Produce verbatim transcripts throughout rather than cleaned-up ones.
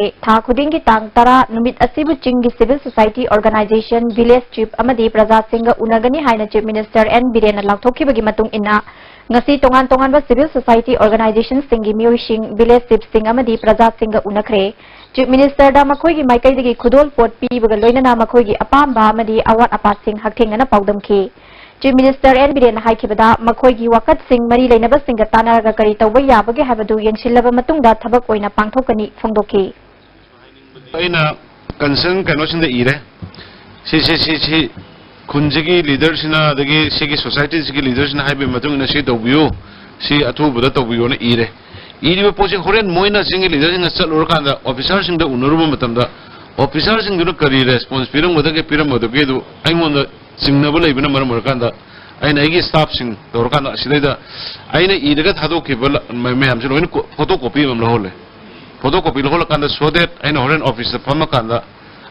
ꯊꯥ ꯈꯨꯗꯤꯡꯒꯤ ꯇꯥꯡ ꯇꯔꯥ ꯅꯨꯃꯤꯠ ꯑꯁꯤꯕꯨ ꯆꯤꯡꯒꯤ civil society organization, village chief ꯑꯃꯗꯤ ꯄ꯭ꯔꯖꯥꯁꯤꯡꯒ ꯎꯅꯒꯅꯤ ꯍꯥꯏꯅ Chief Minister N ꯕꯤꯔꯦꯟꯅ ꯂꯥꯎꯊꯣꯛꯈꯤꯕꯒꯤ ꯃꯇꯨꯡ ꯏꯟꯅ, ꯉꯁꯤ ꯇꯣꯉꯥꯟ ꯇꯣꯉꯥꯟꯕ civil society organizationꯁꯤꯡꯒꯤ ꯃꯤꯑꯣꯏꯁꯤꯡ, village chiefꯁꯤꯡ ꯑꯃꯗꯤ ꯄ꯭ꯔꯖꯥꯁꯤꯡꯒ ꯎꯅꯈ꯭ꯔꯦ꯫ Chief Ministerꯗ ꯃꯈꯣꯏꯒꯤ ꯃꯥꯏꯀꯩꯗꯒꯤ ꯈꯨꯗꯣꯜ ꯄꯣꯠ ꯄꯤꯕꯒ ꯂꯣꯏꯅꯅ ꯃꯈꯣꯏꯒꯤ ꯑꯄꯥꯝꯕ ꯑꯃꯗꯤ ꯑꯋꯥꯠ ꯑꯄꯥꯁꯤꯡ ꯍꯛꯊꯦꯡꯅꯅ ꯄꯥꯎꯗꯝꯈꯤ꯫ Chief Minister N ꯕꯤꯔꯦꯟꯅ ꯍꯥꯏꯈꯤꯕꯗ, ꯃꯈꯣꯏꯒꯤ ꯋꯥꯀꯠꯁꯤꯡ ꯃꯔꯤ ꯂꯩꯅꯕꯁꯤꯡꯒ ꯇꯥꯟꯅꯔꯒ ꯀꯔꯤ ꯇꯧꯕ ꯌꯥꯕꯒꯦ ꯍꯥꯏꯕꯗꯨ ꯌꯦꯡꯁꯤꯜꯂꯕ ꯃꯇꯨꯡꯗ ꯊꯕꯛ ꯑꯣꯏꯅ ꯄꯥꯡꯊꯣꯛꯀꯅꯤ ꯐꯣꯡꯗꯣꯛꯈꯤ꯫ ꯑꯩꯅ concern ꯀꯩꯅꯣꯁꯤꯡꯗ ꯏꯔꯦ꯫ ꯁꯤ, ꯁꯤ, ꯁꯤ, ꯁꯤ ꯈꯨꯟꯁꯤꯒꯤ leaderꯁꯤꯅ, ꯑꯗꯒꯤ ꯁꯤꯒꯤ societyꯁꯤꯒꯤ leaderꯁꯤꯅ ꯍꯥꯏꯕꯒꯤ ꯃꯇꯨꯡ ꯏꯟꯅ ꯁꯤ ꯇꯧꯕꯤꯌꯨ, ꯁꯤ ꯑꯊꯨꯕꯗ ꯇꯧꯕꯤꯌꯣꯅ ꯏꯔꯦ꯫ ꯏꯔꯤꯕ ꯄꯣꯠꯁꯤ ꯍꯣꯔꯦꯟ ꯃꯣꯏꯅ ꯆꯤꯡꯒꯤ leaderꯁꯤꯡꯒ ꯆꯠꯂꯨꯔꯀꯥꯟꯗ, officerꯁꯤꯡꯗ ꯎꯅꯔꯨꯕ ꯃꯇꯝꯗ, officerꯁꯤꯡꯗꯨꯅ ꯀꯔꯤ response ꯄꯤꯔꯝꯒꯗꯒꯦ, ꯄꯤꯔꯝꯃꯣꯏꯗꯒꯦꯗꯨ ꯑꯩꯉꯣꯟꯗ ꯆꯤꯡꯅꯕ ꯂꯩꯕꯅ ꯃꯔꯝ ꯑꯣꯏꯔꯀꯥꯟꯗ, ꯑꯩꯅ ꯑꯩꯒꯤ staffꯁꯤꯡ ꯇꯧꯔꯀꯥꯟꯗ, ꯑꯁꯤꯗꯩꯗ ꯑꯩꯅ ꯏꯔꯒ ꯊꯥꯗꯣꯛꯈꯤꯕ ꯂ-, ꯃ-, ꯃꯌꯥꯝꯁꯦ ꯂꯣꯏꯅ ꯀꯣ-, photocopy ꯑꯃ ꯂꯧꯍꯜꯂꯦ꯫ Photocopy ꯂꯧꯍꯜꯂꯀꯥꯟꯗ, so that ꯑꯩꯅ ꯍꯣꯔꯦꯟ officeꯇ ꯐꯝꯃꯀꯥꯟꯗ,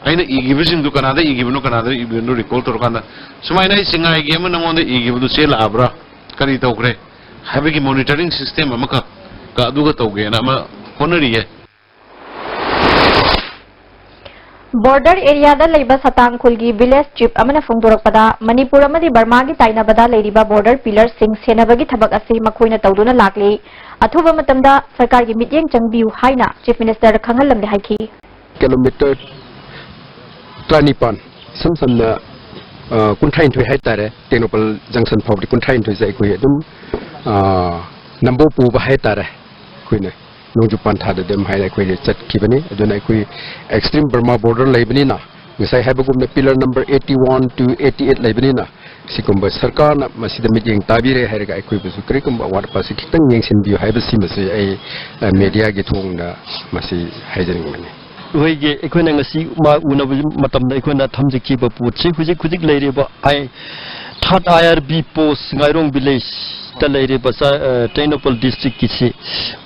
ꯑꯩꯅ ꯏꯈꯤꯕꯁꯤꯡꯗꯨ ꯀꯅꯥꯗ ꯏꯈꯤꯕꯅꯣ, ꯀꯅꯥꯗ ꯏꯈꯤꯕꯅꯣ recall ꯇꯧꯔꯀꯥꯟꯗ, ꯁꯨꯃꯥꯏꯅ ꯑꯩ ꯆꯤꯡꯉꯥꯏꯒꯤ ꯑꯃ ꯅꯉꯣꯟꯗ ꯏꯈꯤꯕꯗꯨ ꯆꯦꯜꯂꯛꯑꯕ꯭ꯔꯥ, ꯀꯔꯤ ꯇꯧꯈ꯭ꯔꯦ ꯍꯥꯏꯕꯒꯤ monitoring system ꯑꯃꯈꯛ ꯀ ꯑꯗꯨꯒ ꯇꯧꯒꯦꯅ ꯑꯃ ꯍꯣꯠꯅꯔꯤꯌꯦ꯫ Border areaꯗ ꯂꯩꯕ ꯁꯇꯥꯡ ꯈꯨꯜꯒꯤ village chief ꯑꯃꯅ ꯐꯣꯡꯗꯣꯔꯛꯄꯗ, ꯃꯅꯤꯄꯨꯔ ꯑꯃꯗꯤ ꯕꯔꯃꯥꯒꯤ ꯇꯥꯏꯅꯕꯗ ꯂꯩꯔꯤꯕ border pillarꯁꯤꯡ ꯁꯦꯟꯅꯕꯒꯤ ꯊꯕꯛ ꯑꯁꯤ ꯃꯈꯣꯏꯅ ꯇꯧꯗꯨꯅ ꯂꯥꯛꯂꯤ꯫ ꯑꯊꯨꯕ ꯃꯇꯝꯗ ꯁꯔꯀꯥꯔꯒꯤ ꯃꯤꯠꯌꯦꯡ ꯆꯪꯕꯤꯌꯨ ꯍꯥꯏꯅ Chief Ministerꯗ ꯈꯪꯍꯜꯂꯝꯂꯦ ꯍꯥꯏꯈꯤ꯫ ꯀꯤꯂꯣꯃꯤꯇꯔ ꯇꯔꯥꯅꯤꯄꯥꯟ, ꯏꯁꯝ ꯁꯝꯅ, ꯑ, ꯀꯨꯟꯊ꯭ꯔꯥꯅꯤꯊꯣꯏ ꯍꯥꯏꯇꯥꯔꯦ, ꯇꯦꯡꯅꯧꯄꯜ junction ꯐꯥꯎꯕꯗꯤ ꯀꯨꯟꯊ꯭ꯔꯥꯅꯤꯊꯣꯏꯁꯦ ꯑꯩꯈꯣꯏ ꯑꯗꯨꯝ, ꯑ, ꯅꯝꯕꯣ ꯄꯨꯕ ꯍꯥꯏꯇꯥꯔꯦ, ꯑꯩꯈꯣꯏꯅ ꯅꯣꯡꯖꯨ ꯄꯟꯊꯥꯗ ꯑꯗꯨꯝ ꯍꯥꯏꯅ ꯑꯩꯈꯣꯏꯁꯦ ꯆꯠꯈꯤꯕꯅꯤ꯫ ꯑꯗꯨꯅ ꯑꯩꯈꯣꯏ extreme Burma border ꯂꯩꯕꯅꯤꯅ, ꯉꯁꯥꯏ ꯍꯥꯏꯕꯒꯨꯝꯅ pillar number eighty one to eighty eight ꯂꯩꯕꯅꯤꯅ, ꯁꯤꯒꯨꯝꯕ ꯁꯔꯀꯥꯔꯅ ꯃꯁꯤꯗ ꯃꯤꯠꯌꯦꯡ ꯇꯥꯕꯤꯔꯦ ꯍꯥꯏꯔꯒ ꯑꯩꯈꯣꯏꯕꯨꯁꯨ ꯀꯔꯤꯒꯨꯝꯕ ꯑꯋꯥꯠ ꯑꯄꯥꯁꯤ ꯈꯤꯇꯪ ꯌꯦꯡꯁꯤꯟꯕꯤꯌꯨ ꯍꯥꯏꯕꯁꯤꯃꯁꯨ ꯑꯩ, ꯑ, mediaꯒꯤ ꯊꯣꯡꯗ ꯃꯁꯤ ꯍꯥꯏꯖꯅꯤꯡꯕꯅꯤ꯫ ꯑꯩꯈꯣꯏꯒꯤ, ꯑꯩꯈꯣꯏꯅ ꯉꯁꯤ ꯃꯥ ꯎꯅꯕ ꯃꯇꯝꯗ ꯑꯩꯈꯣꯏꯅ ꯊꯝꯖꯈꯤꯕ ꯄꯣꯠꯁꯤ, ꯍꯧꯖꯤꯛ ꯍꯧꯖꯤꯛ ꯂꯩꯔꯤꯕ ꯑꯥꯏ-, third IRB post ꯉꯥꯏꯔꯣꯡ villageꯇ ꯂꯩꯔꯤꯕ ꯆ-, ꯑ, ꯇꯦꯡꯅꯧꯄꯜ districtꯀꯤꯁꯤ,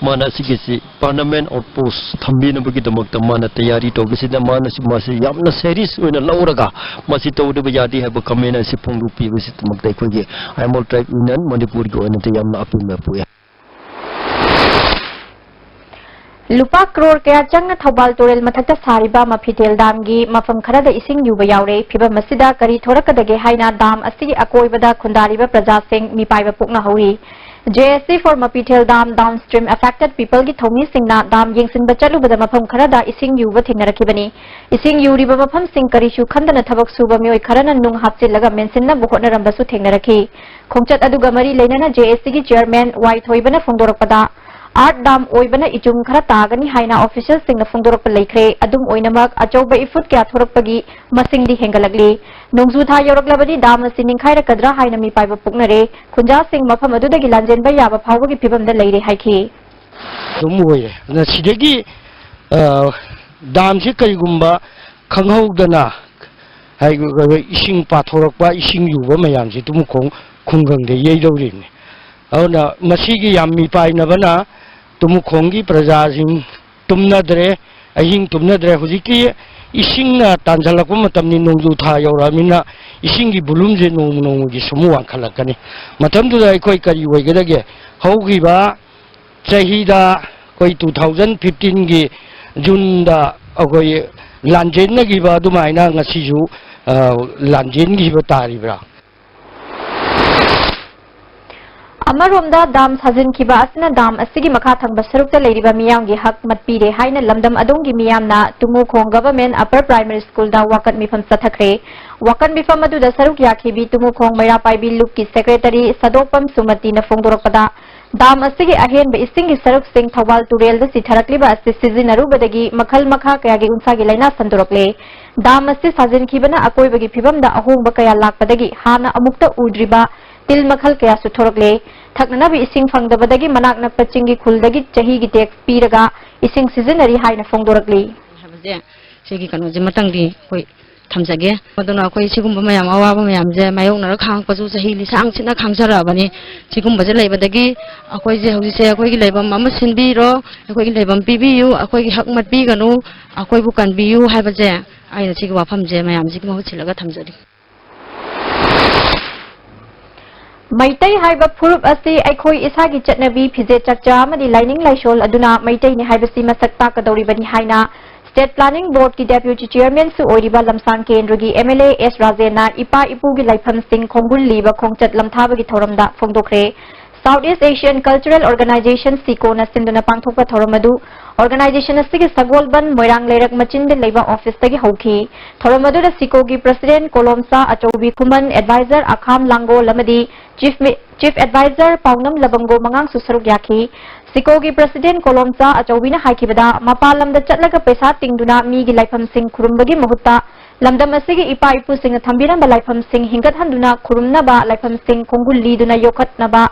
ꯃꯥꯅ ꯑꯁꯤꯒꯤꯁꯤ permanent outpost ꯊꯝꯕꯤꯅꯕꯒꯤꯗꯃꯛꯇ ꯃꯥꯅ ꯇꯌꯥꯔꯤ ꯇꯧꯕꯁꯤꯗ, ꯃꯥꯅꯁꯨ ꯃꯥꯁꯤ ꯌꯥꯝꯅ serious ꯑꯣꯏꯅ ꯂꯧꯔꯒ ꯃꯁꯤ ꯇꯧꯗꯕ ꯌꯥꯗꯦ ꯍꯥꯏꯕ comment ꯑꯁꯤ ꯐꯣꯡꯗꯣꯛꯄꯤꯕꯁꯤꯗꯃꯛꯇ ꯑꯩꯈꯣꯏꯒꯤ Aimawl Tribe Union ꯃꯅꯤꯄꯨꯔꯒꯤ ꯑꯣꯏꯅꯗꯤ ꯌꯥꯝꯅ ꯑꯄꯦꯟꯕ ꯄꯣꯛꯏ꯫ ꯂꯨꯄꯥ ꯀ꯭ꯔꯣꯔ ꯀꯌꯥ ꯆꯪꯅ ꯊꯧꯕꯥꯜ ꯇꯨꯔꯦꯜ ꯃꯊꯛꯇ ꯁꯥꯔꯤꯕ ꯃꯐꯤꯇꯦꯜ ꯗꯥꯝꯒꯤ ꯃꯐꯝ ꯈꯔꯗ ꯏꯁꯤꯡ ꯌꯨꯕ ꯌꯥꯎꯔꯦ꯫ ꯐꯤꯚꯝ ꯑꯁꯤꯗ ꯀꯔꯤ ꯊꯣꯔꯛꯀꯗꯒꯦ ꯍꯥꯏꯅ ꯗꯥꯝ ꯑꯁꯤꯒꯤ ꯑꯀꯣꯏꯕꯗ ꯈꯨꯟꯗꯥꯔꯤꯕ ꯄ꯭ꯔꯖꯥꯁꯤꯡ ꯃꯤꯄꯥꯏꯕ ꯄꯣꯛꯅꯍꯧꯔꯤ꯫ J S C for Mapithel Dam Downstream Affected Peopleꯒꯤ ꯊꯧꯃꯤꯁꯤꯡꯅ ꯗꯥꯝ ꯌꯦꯡꯁꯤꯟꯕ ꯆꯠꯂꯨꯕꯗ ꯃꯐꯝ ꯈꯔꯗ ꯏꯁꯤꯡ ꯌꯨꯕ ꯊꯦꯡꯅꯔꯛꯈꯤꯕꯅꯤ꯫ ꯏꯁꯤꯡ ꯌꯨꯔꯤꯕ ꯃꯐꯝꯁꯤꯡ ꯀꯔꯤꯁꯨ ꯈꯟꯗꯅ ꯊꯕꯛ ꯁꯨꯕ ꯃꯤꯑꯣꯏ ꯈꯔꯅ ꯅꯨꯡ ꯍꯥꯞꯆꯤꯜꯂꯒ ꯃꯦꯟꯁꯤꯟꯅꯕ ꯍꯣꯠꯅꯔꯝꯕꯁꯨ ꯊꯦꯡꯅꯔꯛꯈꯤ꯫ ꯈꯣꯡꯆꯠ ꯑꯗꯨꯒ ꯃꯔꯤ ꯂꯩꯅꯅ J S Cꯒꯤ chairman ꯋꯥꯏ ꯊꯣꯏꯕꯅ ꯐꯣꯡꯗꯣꯔꯛꯄꯗ, ꯑꯥꯔꯠ ꯗꯥꯝ ꯑꯣꯏꯕꯅ ꯏꯆꯨꯝ ꯈꯔ ꯇꯥꯒꯅꯤ ꯍꯥꯏꯅ officialꯁꯤꯡꯅ ꯐꯣꯡꯗꯣꯔꯛꯄ ꯂꯩꯈ꯭ꯔꯦ꯫ ꯑꯗꯨꯝ ꯑꯣꯏꯅꯃꯛ, ꯑꯆꯧꯕ ꯏꯐꯨꯠ ꯀꯌꯥ ꯊꯣꯔꯛꯄꯒꯤ ꯃꯁꯤꯡꯗꯤ ꯍꯦꯟꯒꯠꯂꯛꯂꯤ꯫ ꯅꯣꯡꯖꯨ ꯊꯥ ꯌꯧꯔꯛꯂꯕꯗꯤ ꯗꯥꯝ ꯑꯁꯤ ꯅꯤꯡꯈꯥꯏꯔꯛꯀꯗ꯭ꯔꯥ ꯍꯥꯏꯅ ꯃꯤꯄꯥꯏꯕ ꯄꯣꯛꯅꯔꯦ꯫ ꯈꯨꯟꯖꯥꯁꯤꯡ ꯃꯐꯝ ꯑꯗꯨꯗꯒꯤ ꯂꯥꯟꯖꯦꯟꯕ ꯌꯥꯕ ꯐꯥꯎꯕꯒꯤ ꯐꯤꯕꯝꯗ ꯂꯩꯔꯦ ꯍꯥꯏꯈꯤ꯫ ꯑꯗꯨꯝ ꯑꯣꯏꯔꯦ꯫ ꯑꯗꯨꯅ ꯁꯤꯗꯒꯤ, ꯑ, ꯗꯥꯝꯁꯤ ꯀꯔꯤꯒꯨꯝꯕ ꯈꯪꯍꯧꯗꯅ ꯍꯥꯏ-, ꯏꯁꯤꯡ ꯄꯥꯊꯣꯔꯛꯄ, ꯏꯁꯤꯡ ꯌꯨꯕ ꯃꯌꯥꯝꯁꯤ ꯇꯨꯃꯨꯈꯣꯡ ꯈꯨꯡꯒꯪꯗ ꯌꯩꯗꯧꯔꯤꯕꯅꯤ꯫ ꯑꯗꯨꯅ ꯃꯁꯤꯒꯤ ꯌꯥꯝ ꯃꯤꯄꯥꯏꯅꯕꯅ ꯇꯨꯃꯨꯈꯣꯡꯒꯤ ꯄ꯭ꯔꯖꯥꯁꯤꯡ ꯇꯨꯝꯅꯗ꯭ꯔꯦ, ꯑꯍꯤꯡ ꯇꯨꯝꯅꯗ꯭ꯔꯦ꯫ ꯍꯧꯖꯤꯛꯇꯤ ꯏꯁꯤꯡꯅ ꯇꯥꯟꯁꯤꯜꯂꯛꯄ ꯃꯇꯝꯅꯤ, ꯅꯣꯡꯖꯨ ꯊꯥ ꯌꯧꯔꯛꯑꯃꯤꯅ ꯏꯁꯤꯡꯒꯤ volumeꯁꯦ ꯅꯣꯡꯃ ꯅꯣꯡꯃꯒꯤ ꯁꯨꯝ ꯋꯥꯡꯈꯠꯂꯛꯀꯅꯤ꯫ ꯃꯇꯝꯗꯨꯗ ꯑꯩꯈꯣꯏ ꯀꯔꯤ ꯑꯣꯏꯒꯗꯒꯦ? ꯍꯧꯈꯤꯕ ꯆꯍꯤꯗ ꯑꯩꯈꯣꯏ two thousand fifteenꯒꯤ Juneꯗ ꯑꯩꯈꯣꯏ ꯂꯥꯟꯖꯦꯟꯅꯈꯤꯕ ꯑꯗꯨꯃꯥꯏꯅ ꯉꯁꯤꯁꯨ, ꯑ, ꯂꯥꯟꯖꯦꯟꯈꯤꯕ ꯇꯥꯔꯤꯕ꯭ꯔꯥ? ꯑꯃꯔꯣꯝꯗ, ꯗꯥꯝ ꯁꯥꯖꯤꯟꯈꯤꯕ ꯑꯁꯤꯅ ꯗꯥꯝ ꯑꯁꯤꯒꯤ ꯃꯈꯥ ꯊꯪꯕ ꯁꯔꯨꯛꯇ ꯂꯩꯔꯤꯕ ꯃꯤꯌꯥꯝꯒꯤ ꯍꯛ ꯃꯠꯄꯤꯔꯦ ꯍꯥꯏꯅ ꯂꯝꯗꯝ ꯑꯗꯣꯝꯒꯤ ꯃꯤꯌꯥꯝꯅ ꯇꯨꯃꯨꯈꯣꯡ Government Upper Primary Schoolꯗ ꯋꯥꯀꯠ ꯃꯤꯐꯝ ꯆꯠꯊꯈ꯭ꯔꯦ꯫ ꯋꯥꯀꯠ ꯃꯤꯐꯝ ꯑꯗꯨꯗ ꯁꯔꯨꯛ ꯌꯥꯈꯤꯕꯤ ꯇꯨꯃꯨꯈꯣꯡ ꯃꯩꯔꯥ ꯄꯥꯏꯕꯤ ꯂꯨꯞꯀꯤ secretary ꯁꯗꯣꯛꯄꯝ ꯁꯨꯃꯇꯤꯅ ꯐꯣꯡꯗꯣꯔꯛꯄꯗ, ꯗꯥꯝ ꯑꯁꯤꯒꯤ ꯑꯍꯦꯟꯕ ꯏꯁꯤꯡꯒꯤ ꯁꯔꯨꯛꯁꯤꯡ ꯊꯧꯕꯥꯜ ꯇꯨꯔꯦꯜꯗ ꯆꯤꯊꯔꯛꯂꯤꯕ ꯑꯁꯤ ꯁꯤꯖꯤꯟꯅꯔꯨꯕꯗꯒꯤ ꯃꯈꯜ ꯃꯈꯥ ꯀꯌꯥꯒꯤ ꯎꯟꯁꯥꯒꯤ ꯂꯥꯏꯅꯥ ꯁꯟꯗꯣꯔꯛꯂꯦ꯫ ꯗꯥꯝ ꯑꯁꯤ ꯁꯥꯖꯤꯟꯈꯤꯕꯅ ꯑꯀꯣꯏꯕꯒꯤ ꯐꯤꯕꯝꯗ ꯑꯍꯣꯡꯕ ꯀꯌꯥ ꯂꯥꯛꯄꯗꯒꯤ ꯍꯥꯟꯅ ꯑꯃꯨꯛꯇ ꯎꯗ꯭ꯔꯤꯕ ꯇꯤꯜ ꯃꯈꯜ ꯀꯌꯥꯁꯨ ꯊꯣꯔꯛꯂꯦ꯫ ꯊꯛꯅꯅꯕ ꯏꯁꯤꯡ ꯐꯪꯗꯕꯗꯒꯤ ꯃꯅꯥꯛ ꯅꯛꯄ ꯆꯤꯡꯒꯤ ꯈꯨꯜꯗꯒꯤ ꯆꯍꯤꯒꯤ tax ꯄꯤꯔꯒ ꯏꯁꯤꯡ ꯁꯤꯖꯤꯟꯅꯔꯤ ꯍꯥꯏꯅ ꯐꯣꯡꯗꯣꯔꯛꯂꯤ꯫ ꯍꯥꯏꯕꯁꯦ, ꯁꯤꯒꯤ ꯀꯩꯅꯣꯁꯦ ꯃꯇꯪꯗꯤ ꯑꯩꯈꯣꯏ ꯊꯝꯖꯒꯦ꯫ ꯑꯗꯨꯅ ꯑꯩꯈꯣꯏ ꯁꯤꯒꯨꯝꯕ ꯃꯌꯥꯝ, ꯑꯋꯥꯕ ꯃꯌꯥꯝꯁꯦ ꯃꯥꯌꯣꯛꯅꯔ ꯈꯥꯡꯉꯛꯄꯁꯨ ꯆꯍꯤ ꯂꯤꯁꯥꯡ ꯁꯤꯠꯅ ꯈꯥꯡꯖꯔꯛꯑꯕꯅꯤ꯫ ꯁꯤꯒꯨꯝꯕꯁꯦ ꯂꯩꯕꯗꯒꯤ ꯑꯩꯈꯣꯏꯁꯦ ꯍꯧꯖꯤꯛꯁꯦ ꯑꯩꯈꯣꯏꯒꯤ ꯂꯩꯐꯝ ꯑꯃ ꯁꯤꯟꯕꯤꯔꯣ, ꯑꯩꯈꯣꯏꯒꯤ ꯂꯩꯐꯝ ꯄꯤꯕꯤꯌꯨ, ꯑꯩꯈꯣꯏꯒꯤ ꯍꯛ ꯃꯠꯄꯤꯒꯅꯨ, ꯑꯩꯈꯣꯏꯕꯨ ꯀꯟꯕꯤꯌꯨ ꯍꯥꯏꯕꯁꯦ ꯑꯩꯅ ꯁꯤꯒꯤ ꯋꯥꯐꯝꯁꯦ ꯃꯌꯥꯝꯁꯤꯒꯤ ꯃꯍꯨꯠ ꯁꯤꯜꯂꯒ ꯊꯝꯖꯔꯤ꯫ ꯃꯩꯇꯩ ꯍꯥꯏꯕ ꯐꯨꯔꯨꯞ ꯑꯁꯤ ꯑꯩꯈꯣꯏ ꯏꯁꯥꯒꯤ ꯆꯠꯅꯕꯤ, ꯐꯤꯖꯦꯠ ꯆꯥꯛꯆꯥ ꯑꯃꯗꯤ ꯂꯥꯏꯅꯤꯡ ꯂꯥꯏꯁꯣꯜ ꯑꯗꯨꯅ ꯃꯩꯇꯩꯅꯤ ꯍꯥꯏꯕꯁꯤ ꯃꯁꯛ ꯇꯥꯛꯀꯗꯧꯔꯤꯕꯅꯤ ꯍꯥꯏꯅ State Planning Boardꯀꯤ Deputy Chairmanꯁꯨ ꯑꯣꯏꯔꯤꯕ ꯂꯝꯁꯥꯡ ꯀꯦꯟꯗ꯭ꯔꯒꯤ MLA ꯑꯦꯁ ꯔꯥꯖꯦꯟꯅ ꯏꯄꯥ ꯏꯄꯨꯒꯤ ꯂꯥꯏꯐꯝꯁꯤꯡ ꯈꯣꯡꯒꯨꯜ ꯂꯤꯕ ꯈꯣꯡꯆꯠ ꯂꯝꯊꯥꯕꯒꯤ ꯊꯧꯔꯝꯗ ꯐꯣꯡꯗꯣꯛꯈ꯭ꯔꯦ꯫ South East Asian Cultural Organization, ꯁꯤꯀꯣꯅ ꯁꯤꯟꯗꯨꯅ ꯄꯥꯡꯊꯣꯛꯄ ꯊꯧꯔꯝ ꯑꯗꯨ organization ꯑꯁꯤꯒꯤ ꯁꯒꯣꯜꯕꯟ ꯃꯣꯏꯔꯥꯡ ꯂꯩꯔꯛ ꯃꯆꯤꯟꯗ ꯂꯩꯕ officeꯇꯒꯤ ꯍꯧꯈꯤ꯫ ꯊꯧꯔꯝ ꯑꯗꯨꯗ ꯁꯤꯀꯣꯒꯤ President ꯀꯣꯂꯣꯝꯆꯥ ꯑꯆꯧꯕꯤ ꯈꯨꯃꯟ, Advisor ꯑꯈꯥꯝ ꯂꯥꯡꯒꯣꯜ ꯑꯃꯗꯤ Chief Mi-, Chief Advisor ꯄꯥꯎꯅꯝ ꯂꯕꯪꯒꯣ ꯃꯉꯥꯡꯁꯨ ꯁꯔꯨꯛ ꯌꯥꯈꯤ꯫ ꯁꯤꯀꯣꯒꯤ President ꯀꯣꯂꯣꯝꯆꯥ ꯑꯆꯧꯕꯤꯅ ꯍꯥꯏꯈꯤꯕꯗ, ꯃꯄꯥꯟ ꯂꯝꯗ ꯆꯠꯂꯒ ꯄꯩꯁꯥ ꯇꯤꯡꯗꯨꯅ ꯃꯤꯒꯤ ꯂꯥꯏꯐꯝꯁꯤꯡ ꯈꯨꯔꯨꯝꯕꯒꯤ ꯃꯍꯨꯠꯇ ꯂꯝꯗꯝ ꯑꯁꯤꯒꯤ ꯏꯄꯥ ꯏꯄꯨꯁꯤꯡꯅ ꯊꯝꯕꯤꯔꯝꯕ ꯂꯥꯏꯐꯝꯁꯤꯡ ꯍꯤꯡꯒꯠꯍꯟꯗꯨꯅ ꯈꯨꯔꯨꯝꯅꯕ, ꯂꯥꯏꯐꯝꯁꯤꯡ ꯈꯣꯡꯒꯨꯜ ꯂꯤꯗꯨꯅ ꯌꯣꯛꯈꯠꯅꯕ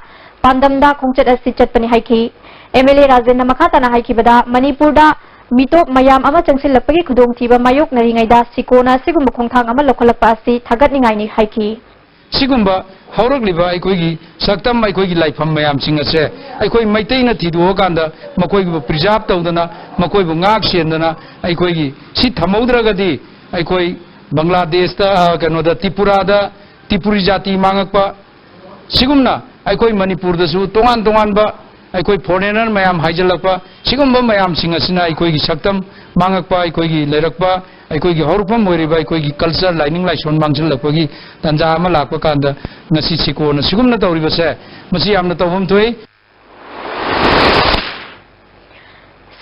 ꯄꯥꯟꯗꯝꯗ ꯈꯣꯡꯆꯠ ꯑꯁꯤ ꯆꯠꯄꯅꯤ ꯍꯥꯏꯈꯤ꯫ MLA ꯔꯥꯖꯦꯟꯅ ꯃꯈꯥ ꯇꯥꯅ ꯍꯥꯏꯈꯤꯕꯗ, ꯃꯅꯤꯄꯨꯔꯗ ꯃꯤꯇꯣꯞ ꯃꯌꯥꯝ ꯑꯃ ꯆꯪꯁꯤꯜꯂꯛꯄꯒꯤ ꯈꯨꯗꯣꯡꯊꯤꯕ ꯃꯥꯌꯣꯛꯅꯔꯤꯉꯩꯗ ꯁꯤꯀꯣꯅ ꯑꯁꯤꯒꯨꯝꯕ ꯈꯣꯡꯊꯥꯡ ꯑꯃ ꯂꯧꯈꯠꯂꯛꯄ ꯑꯁꯤ ꯊꯥꯒꯠꯅꯤꯡꯉꯥꯏꯅꯤ ꯍꯥꯏꯈꯤ꯫ ꯁꯤꯒꯨꯝꯕ ꯍꯧꯔꯛꯂꯤꯕ ꯑꯩꯈꯣꯏꯒꯤ ꯁꯛꯇꯝ, ꯑꯩꯈꯣꯏꯒꯤ ꯂꯥꯏꯐꯝ ꯃꯌꯥꯝꯁꯤꯡ ꯑꯁꯦ ꯑꯩꯈꯣꯏ ꯃꯩꯇꯩꯅ ꯊꯤꯗꯣꯛꯑꯀꯥꯟꯗ ꯃꯈꯣꯏꯕꯨ preserve ꯇꯧꯗꯅ, ꯃꯈꯣꯏꯕꯨ ꯉꯥꯛ ꯁꯦꯟꯗꯅ, ꯑꯩꯈꯣꯏꯒꯤ ꯁꯤ ꯊꯝꯍꯧꯗ꯭ꯔꯒꯗꯤ ꯑꯩꯈꯣꯏ ꯕꯪꯒ꯭ꯂꯥꯗꯦꯁꯇ, ꯑ, ꯀꯩꯅꯣꯗ, ꯇ꯭ꯔꯤꯄꯨꯔꯥꯗ ꯇ꯭ꯔꯤꯄꯨꯔꯤ ꯖꯥꯇꯤ ꯃꯥꯡꯉꯛꯄ, ꯁꯤꯒꯨꯝꯅ ꯑꯩꯈꯣꯏ ꯃꯅꯤꯄꯨꯔꯗꯁꯨ ꯇꯣꯉꯥꯟ ꯇꯣꯉꯥꯟꯕ ꯑꯩꯈꯣꯏ foreigner ꯃꯌꯥꯝ ꯍꯥꯏꯖꯤꯜꯂꯛꯄ, ꯁꯤꯒꯨꯝꯕ ꯃꯌꯥꯝꯁꯤꯡ ꯑꯁꯤꯅ ꯑꯩꯈꯣꯏꯒꯤ ꯁꯛꯇꯝ ꯃꯥꯡꯉꯛꯄ, ꯑꯩꯈꯣꯏꯒꯤ ꯂꯩꯔꯛꯄ, ꯑꯩꯈꯣꯏꯒꯤ ꯍꯧꯔꯛꯐꯝ ꯑꯣꯏꯔꯤꯕ ꯑꯩꯈꯣꯏꯒꯤ culture, ꯂꯥꯏꯅꯤꯡ ꯂꯥꯏꯁꯣꯟ ꯃꯥꯡꯁꯤꯜꯂꯛꯄꯒꯤ ꯇꯥꯟꯖꯥ ꯑꯃ ꯂꯥꯛꯄ ꯀꯥꯟꯗ, ꯉꯁꯤ ꯁꯤꯀꯣꯅ ꯁꯤꯒꯨꯝꯅ ꯇꯧꯔꯤꯕꯁꯦ, ꯃꯁꯤ ꯌꯥꯝꯅ ꯇꯧꯐꯝ ꯊꯣꯛꯏ꯫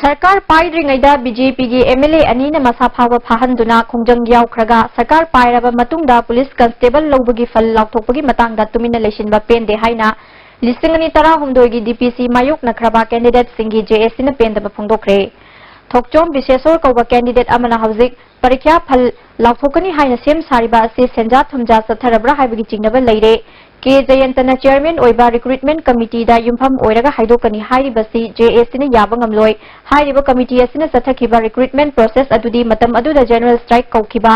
ꯁꯔꯀꯥꯔ ꯄꯥꯏꯗ꯭ꯔꯤꯉꯩꯗ BJPꯒꯤ MLA ꯑꯅꯤꯅ ꯃꯁꯥ ꯐꯥꯕ ꯐꯥꯍꯟꯗꯨꯅ ꯈꯣꯡꯖꯪ ꯌꯥꯎꯈ꯭ꯔꯒ, ꯁꯔꯀꯥꯔ ꯄꯥꯏꯔꯕ ꯃꯇꯨꯡꯗ police constable ꯂꯧꯕꯒꯤ ꯐꯜ ꯂꯥꯎꯊꯣꯛꯄꯒꯤ ꯃꯇꯥꯡꯗ ꯇꯨꯃꯤꯟꯅ ꯂꯩꯁꯤꯟꯕ ꯄꯦꯟꯗꯦ ꯍꯥꯏꯅ ꯂꯤꯁꯤꯡ ꯑꯅꯤ ꯇꯔꯥꯍꯨꯝꯗꯣꯏꯒꯤ DPC ꯃꯥꯌꯣꯛꯅꯈ꯭ꯔꯕ candidateꯁꯤꯡꯒꯤ JACꯅ ꯄꯦꯟꯗꯕ ꯐꯣꯡꯗꯣꯛꯈ꯭ꯔꯦ꯫ ꯊꯣꯛꯆꯣꯝ ꯕꯤꯁꯦꯁꯣꯔ ꯀꯧꯕ candidate ꯑꯃꯅ ꯍꯧꯖꯤꯛ ꯄꯔꯤꯈ꯭ꯌꯥ ꯐꯜ ꯂꯥꯎꯊꯣꯛꯀꯅꯤ ꯍꯥꯏꯅ ꯁꯦꯝ ꯁꯥꯔꯤꯕ ꯑꯁꯤ ꯁꯦꯟꯖꯥ ꯊꯨꯝꯖꯥ ꯆꯠꯊꯔꯕ꯭ꯔꯥ ꯍꯥꯏꯕꯒꯤ ꯆꯤꯡꯅꯕ ꯂꯩꯔꯦ꯫ ꯀꯦ ꯖꯌꯟꯇꯅ chairman ꯑꯣꯏꯕ recruitment committeeꯗ ꯌꯨꯝꯐꯝ ꯑꯣꯏꯔꯒ ꯍꯥꯏꯗꯣꯛꯀꯅꯤ ꯍꯥꯏꯔꯤꯕꯁꯤ JACꯅ ꯌꯥꯕ ꯉꯝꯂꯣꯏ꯫ ꯍꯥꯏꯔꯤꯕ committee ꯑꯁꯤꯅ ꯆꯠꯊꯈꯤꯕ recruitment process ꯑꯗꯨꯗꯤ ꯃꯇꯝ ꯑꯗꯨꯗ general strike ꯀꯧꯈꯤꯕ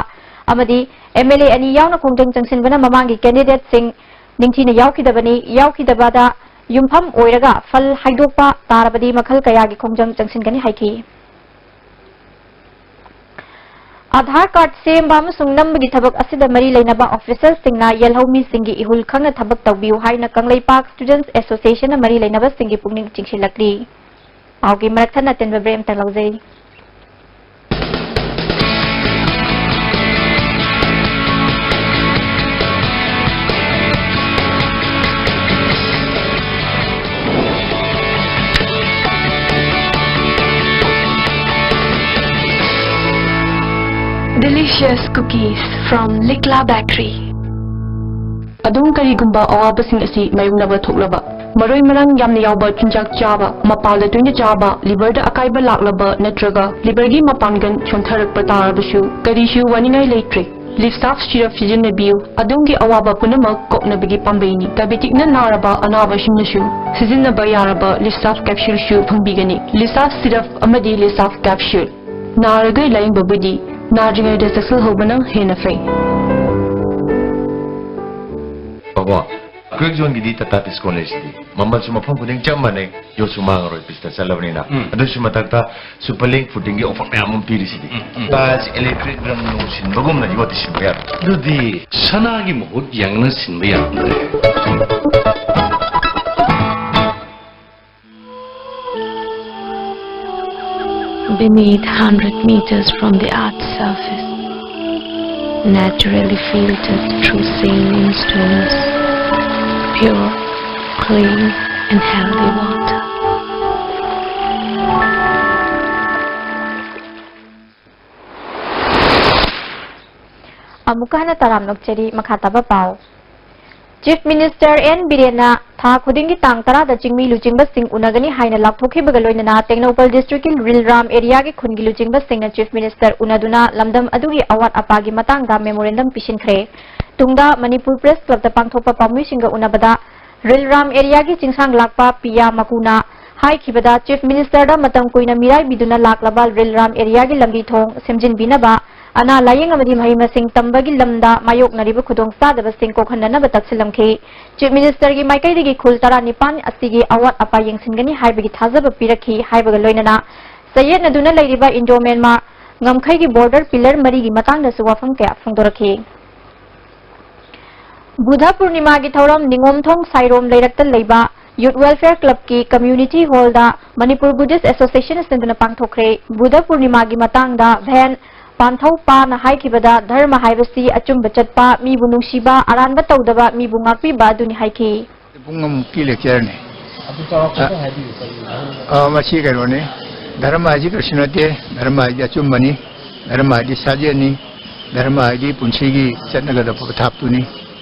ꯑꯃꯗꯤ MLA ꯑꯅꯤ ꯌꯥꯎꯅ ꯈꯣꯡꯖꯪ ꯆꯪꯁꯤꯟꯕꯅ ꯃꯃꯥꯡꯒꯤ candidateꯁꯤꯡ ꯅꯤꯡꯊꯤꯅ ꯌꯥꯎꯈꯤꯗꯕꯅꯤ꯫ ꯌꯥꯎꯈꯤꯗꯕꯗ ꯌꯨꯝꯐꯝ ꯑꯣꯏꯔꯒ ꯐꯜ ꯍꯥꯏꯗꯣꯛꯄ ꯇꯥꯔꯕꯗꯤ ꯃꯈꯜ ꯀꯌꯥꯒꯤ ꯈꯣꯡꯖꯪ ꯆꯪꯁꯤꯟꯒꯅꯤ ꯍꯥꯏꯈꯤ꯫ ꯑꯥꯙꯥꯔ ꯀꯥꯔꯗ ꯁꯦꯝꯕ ꯑꯃꯁꯨꯡ ꯅꯝꯕꯒꯤ ꯊꯕꯛ ꯑꯁꯤꯗ ꯃꯔꯤ ꯂꯩꯅꯕ ꯑꯣꯐꯤꯁꯔꯁꯤꯡꯅ ꯌꯦꯜꯍꯧꯃꯤꯁꯤꯡꯒꯤ ꯏꯍꯨꯜ ꯈꯪꯅ ꯊꯕꯛ ꯇꯧꯕꯤꯌꯨ ꯍꯥꯏꯅ ꯀꯪꯂꯩꯄꯥꯛ ꯁ꯭ꯇꯨꯗꯦꯟꯠꯁ ꯑꯦꯁꯣꯁꯤꯌꯦꯁꯟꯅ ꯃꯔꯤ ꯂꯩꯅꯕꯁꯤꯡꯒꯤ ꯄꯨꯛꯅꯤꯡ ꯆꯤꯡꯁꯤꯜꯂꯛꯂꯤ꯫ ꯄꯥꯎꯒꯤ ꯃꯔꯛ ꯊꯠꯅ ꯇꯦꯟꯕ ꯕ꯭ꯔꯦꯛ ꯑꯃꯇꯪ ꯂꯧꯖꯩ꯫ Delicious cookies from Likla Bakery. ꯑꯗꯨꯝ ꯀꯔꯤꯒꯨꯝꯕ ꯑꯋꯥꯕꯁꯤꯡ ꯑꯁꯤ ꯃꯥꯌꯣꯛꯅꯕ ꯊꯣꯛꯂꯕ, ꯃꯔꯣꯏ ꯃꯔꯥꯡ ꯌꯥꯝꯅ ꯌꯥꯎꯕ ꯆꯤꯟꯖꯥꯛ ꯆꯥꯕ, ꯃꯄꯥꯟꯗ ꯇꯣꯏꯅ ꯆꯥꯕ, ꯂꯤꯚꯔꯗ ꯑꯀꯥꯏꯕ ꯂꯥꯛꯂꯕ ꯅꯠꯇ꯭ꯔꯒ ꯂꯤꯚꯔꯒꯤ ꯃꯄꯥꯡꯒꯜ ꯁꯣꯟꯊꯔꯛꯄ ꯇꯥꯔꯕꯁꯨ ꯀꯔꯤꯁꯨ ꯋꯥꯅꯤꯡꯉꯥꯏ ꯂꯩꯇ꯭ꯔꯦ꯫ ꯂꯤꯞꯁꯥꯐ ꯁꯤꯔꯞ ꯁꯤꯖꯤꯟꯅꯕꯤꯌꯨ꯫ ꯑꯗꯣꯝꯒꯤ ꯑꯋꯥꯕ ꯄꯨꯝꯅꯃꯛ ꯀꯣꯛꯅꯕꯒꯤ ꯄꯥꯝꯕꯩꯅꯤ꯫ ꯗꯥꯏꯕꯦꯇꯤꯛꯅ ꯅꯥꯔꯕ ꯑꯅꯥꯕꯁꯤꯡꯅꯁꯨ ꯁꯤꯖꯤꯟꯅꯕ ꯌꯥꯔꯕ ꯂꯤꯞꯁꯥꯐ ꯀꯦꯞꯁꯨꯜꯁꯨ ꯐꯪꯕꯤꯒꯅꯤ꯫ ꯂꯤꯞꯁꯥꯐ ꯁꯤꯔꯞ ꯑꯃꯗꯤ ꯂꯤꯞꯁꯥꯐ ꯀꯦꯞꯁꯨꯜ꯫ ꯅꯥꯔꯒ ꯂꯥꯌꯦꯡꯕꯕꯨꯗꯤ ꯅꯥꯗ꯭ꯔꯤꯉꯩꯗ ꯆꯦꯛꯁꯤꯜꯍꯧꯕꯅ ꯍꯦꯟꯅ ꯐꯩ꯫ ꯕꯕꯥ, ꯑꯩꯈꯣꯏ ꯖꯣꯟꯒꯤꯗꯤ ꯇꯥꯇꯥ ꯇꯤꯁꯀꯣꯟ ꯂꯩꯁꯤꯗꯤ꯫ ꯃꯃꯜꯁꯨ ꯃꯐꯝ ꯈꯨꯗꯤꯡ ꯆꯞ ꯃꯥꯟꯅꯩ, ꯌꯣꯠꯁꯨ ꯃꯥꯡꯉꯔꯣꯏ, ꯄꯤꯁꯇ ꯆꯠꯂꯕꯅꯤꯅ꯫ ꯎꯝ꯫ ꯑꯗꯨꯁꯨ ꯃꯊꯛꯇ ꯁꯨꯄꯔ ꯂꯤꯡ ꯐꯨꯇꯤꯡꯒꯤ ꯑꯣꯐꯔ ꯃꯌꯥꯝ ꯑꯃ ꯄꯤꯔꯤꯁꯤꯗꯤ꯫ ꯎꯝ, ꯎꯝ꯫ ꯇꯥꯏꯜꯁ ꯏꯂꯦꯛꯇ꯭ꯔꯤꯛ ꯔꯪ ꯅꯨꯡ ꯁꯤꯟꯕꯒꯨꯝꯅ ꯌꯣꯠꯇꯤ ꯁꯤꯟꯕ ꯌꯥꯔꯣꯏ꯫ ꯑꯗꯨꯗꯤ ꯁꯅꯥꯒꯤ ꯃꯍꯨꯠ ꯌꯥꯡꯅ ꯁꯤꯟꯕ ꯌꯥꯔꯝꯗ꯭ꯔꯦ꯫ Beneath, hundred meters from the earth's surface, naturally filtered through saline stones, pure, clean, and healthy water. ꯑꯃꯨꯛꯀ ꯍꯟꯅ ꯇꯔꯥꯝꯅ ꯑꯣꯛꯆꯔꯤ꯫ ꯃꯈꯥ ꯇꯥꯕ ꯄꯥꯎ꯫ ꯆꯤꯐ ꯃꯤꯅꯤꯁꯇꯔ ꯑꯦꯟ ꯕꯤꯔꯦꯟꯅ ꯊꯥ ꯈꯨꯗꯤꯡꯒꯤ ꯇꯥꯡ ꯇꯔꯥꯗ ꯆꯤꯡꯃꯤ ꯂꯨꯆꯤꯡꯕꯁꯤꯡ ꯎꯅꯒꯅꯤ ꯍꯥꯏꯅ ꯂꯥꯎꯊꯣꯛꯈꯤꯕꯒ ꯂꯣꯏꯅꯅ ꯇꯦꯡꯅꯧꯄꯜ ꯗꯤꯁꯇ꯭ꯔꯤꯛꯀꯤ ꯔꯤꯜꯔꯥꯝ ꯑꯦꯔꯤꯌꯥꯒꯤ ꯈꯨꯟꯒꯤ ꯂꯨꯆꯤꯡꯕꯁꯤꯡꯅ ꯆꯤꯐ ꯃꯤꯅꯤꯁꯇꯔ ꯎꯅꯗꯨꯅ ꯂꯝꯗꯝ ꯑꯗꯨꯒꯤ ꯑꯋꯥꯠ ꯑꯄꯥꯒꯤ ꯃꯇꯥꯡꯗ ꯃꯦꯃꯣꯔꯦꯟꯗꯝ ꯄꯤꯁꯤꯟꯈ꯭ꯔꯦ꯫ ꯇꯨꯡꯗ ꯃꯅꯤꯄꯨꯔ ꯄ꯭ꯔꯦꯁ ꯀ꯭ꯂꯕꯇ ꯄꯥꯡꯊꯣꯛꯄ ꯄꯥꯎꯃꯤꯁꯤꯡꯒ ꯎꯅꯕꯗ ꯔꯤꯜꯔꯥꯝ ꯑꯦꯔꯤꯌꯥꯒꯤ ꯆꯤꯡꯁꯥꯡ ꯂꯥꯛꯄ ꯄꯤꯌꯥ ꯃꯀꯨꯅ ꯍꯥꯏꯈꯤꯕꯗ, ꯆꯤꯐ ꯃꯤꯅꯤꯁꯇꯔꯗ ꯃꯇꯝ ꯀꯨꯏꯅ ꯃꯤꯔꯥꯏꯕꯤꯗꯨꯅ ꯂꯥꯛꯂꯕ ꯔꯤꯜꯔꯥꯝ ꯑꯦꯔꯤꯌꯥꯒꯤ ꯂꯝꯕꯤ ꯊꯣꯡ ꯁꯦꯝꯖꯤꯟꯕꯤꯅꯕ, ꯑꯅꯥ ꯂꯥꯌꯦꯡ ꯑꯃꯗꯤ ꯃꯍꯩ ꯃꯁꯤꯡ ꯇꯝꯕꯒꯤ ꯂꯝꯗ ꯃꯥꯌꯣꯛꯅꯔꯤꯕ ꯈꯨꯗꯣꯡꯆꯥꯗꯕꯁꯤꯡ ꯀꯣꯛꯍꯟꯅꯅꯕ ꯇꯛꯁꯤꯜꯂꯝꯈꯤ꯫ ꯆꯤꯐ ꯃꯤꯅꯤꯁꯇꯔꯒꯤ ꯃꯥꯏꯀꯩꯗꯒꯤ ꯈꯨꯜ ꯇꯔꯥꯅꯤꯄꯥꯟ ꯑꯁꯤꯒꯤ ꯑꯋꯥꯠ ꯑꯄꯥ ꯌꯦꯡꯁꯤꯟꯒꯅꯤ ꯍꯥꯏꯕꯒꯤ ꯊꯥꯖꯕ ꯄꯤꯔꯛꯈꯤ ꯍꯥꯏꯕꯒ ꯂꯣꯏꯅꯅ, ꯆꯌꯦꯠꯅꯗꯨꯅ ꯂꯩꯔꯤꯕ ꯏꯟꯗꯣ ꯃ꯭ꯌꯥꯟꯃꯥꯔ ꯉꯝꯈꯩꯒꯤ border pillar ꯃꯔꯤꯒꯤ ꯃꯇꯥꯡꯗꯁꯨ ꯋꯥꯐꯝ ꯀꯌꯥ ꯐꯣꯡꯗꯣꯔꯛꯈꯤ꯫ ꯕꯨꯙ ꯄꯨꯔꯅꯤꯃꯥꯒꯤ ꯊꯧꯔꯝ ꯅꯤꯉꯣꯝꯊꯣꯡ ꯁꯥꯏꯔꯣꯝ ꯂꯩꯔꯛꯇ ꯂꯩꯕ Youth Welfare Clubꯀꯤ Community Hallꯗ Manipur Buddhist Association ꯁꯤꯟꯗꯨꯅ ꯄꯥꯡꯊꯣꯛꯈ꯭ꯔꯦ꯫ ꯕꯨꯙ ꯄꯨꯔꯅꯤꯃꯥꯒꯤ ꯃꯇꯥꯡꯗ ꯚꯦꯟ ꯄꯥꯟꯊꯧꯄꯥꯅ ꯍꯥꯏꯈꯤꯕꯗ, ꯙꯔꯃ ꯍꯥꯏꯕꯁꯤ ꯑꯆꯨꯝꯕ ꯆꯠꯄ, ꯃꯤꯕꯨ ꯅꯨꯡꯁꯤꯕ, ꯑꯔꯥꯟꯕ ꯇꯧꯗꯕ, ꯃꯤꯕꯨ ꯉꯥꯛꯄꯤꯕ ꯑꯗꯨꯅꯤ ꯍꯥꯏꯈꯤ꯫ ꯄꯨꯡ ꯑꯃꯃꯨꯛꯀꯤ lectureꯅꯤ꯫ ꯑꯗꯨ ꯆꯥꯎꯔꯥꯛꯄ ꯑ, ꯈꯔ ꯍꯥꯏꯕꯤꯌꯨ, ꯀꯔꯤ ꯍꯥꯏꯕꯅꯣ? ꯑ, ꯃꯁꯤ ꯀꯩꯅꯣꯅꯤ, ꯙꯔꯃ ꯍꯥꯏꯁꯤ ꯀꯔꯤꯁꯨ ꯅꯠꯇꯦ, ꯙꯔꯃ ꯍꯥꯏꯗꯤ ꯑꯆꯨꯝꯕꯅꯤ, ꯙꯔꯃ ꯍꯥꯏꯗꯤ ꯁꯥꯖꯦꯜꯅꯤ, ꯙꯔꯃ ꯍꯥꯏꯗꯤ ꯄꯨꯟꯁꯤꯒꯤ ꯆꯠꯅꯒꯗꯕ ꯄꯊꯥꯞꯇꯨꯅꯤ,